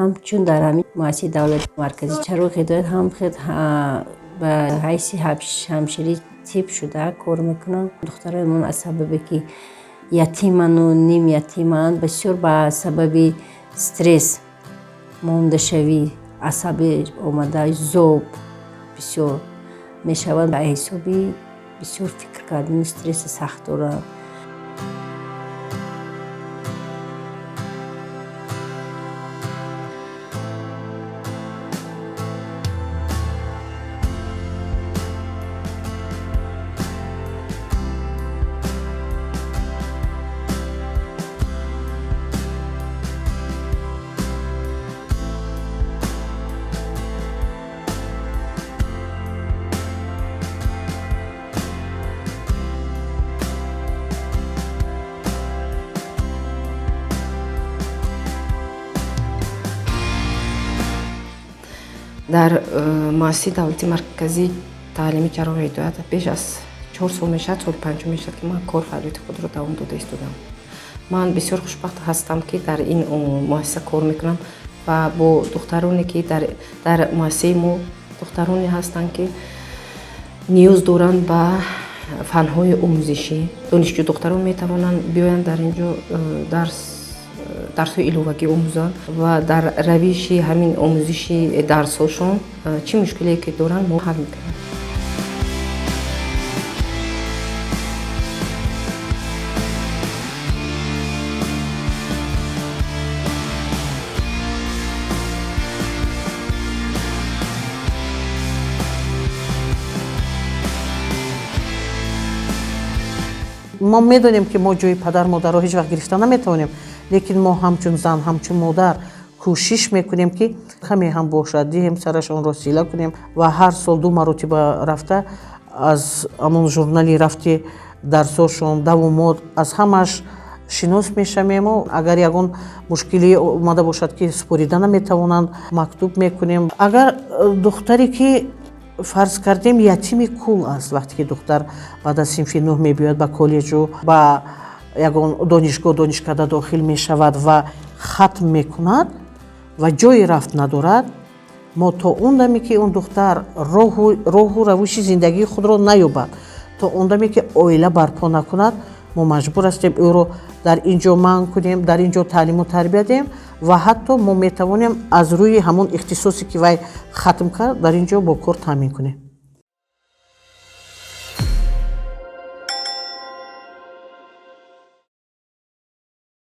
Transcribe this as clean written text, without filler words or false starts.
Ҳамчун дар ҳамин муассисаи давлати марказӣ Чароғи ҳидоят ҳам ба ҳайси ҳамширии тиб шуда кор мекунам. Духтарои аз сабабе ки ятиману ним ятиманд, бисёр ба сабаби стресс, мондашавӣ, асаби омада, зоб бисёр мешаванд. Ба ҳисоби бисёр фикр кардани, стресси сахт доранд. Дар муассисаи давлати марказии таълими Чароғи ҳидоят беш аз 4 сол мешавад, соли панҷум мешавад, ки ман кор фаъолияти худро давом дода истодам. Ман бисёр хушбахт ҳастам, ки дар ин муассиса кор мекунам ва бо духтароне, ки дар муассисаи мо духтароне ҳастанд, ки ниёз доранд ба фанҳои омӯзишӣ. Донишҷӯ духтарон метавонанд биёянд, дар ин ҷо дарсҳои иловагӣ омӯзанд ва дар равиши ҳамин омӯзиши дарсҳошон чӣ мушкиле ки доранд, мо ҳал мекунем. Мо медонем, ки мо ҷои падар модарро ҳеҷ вақт гирифта наметавонем, лекин мо ҳамчун зан, ҳамчун модар кӯшиш мекунем, ки каме ҳам бошад, диҳем, сарашонро сила кунем ва ҳар сол ду маротиба рафта, аз ҳамон журнали рафти дарсошон, давомот, аз ҳамааш шинос мешавему, агар ягон мушкилӣ омада бошад, ки супорида наметавонанд, мактуб мекунем. Агар духтаре ки, фарз кардем, ятими кул аст, вақте ки духтар баъд аз синфи нӯҳ мебиёяд, ба коллеҷу ба ягон донишгоҳ, донишкада дохил мешавад ва хатм мекунад ва ҷои рафт надорад, мо то он даме, ки он духтар роҳу равиши зиндагии худро наёбад, то он даме, ки оила барпо накунад, мо маҷбур ҳастем ӯро дар ин ҷо манъ кунем, дар ин ҷо таълиму тарбия диҳем ва ҳатто мо метавонем аз рӯи ҳамон ихтисосе, ки вай хатм кард, дар ин ҷо бо кор таъмин кунем.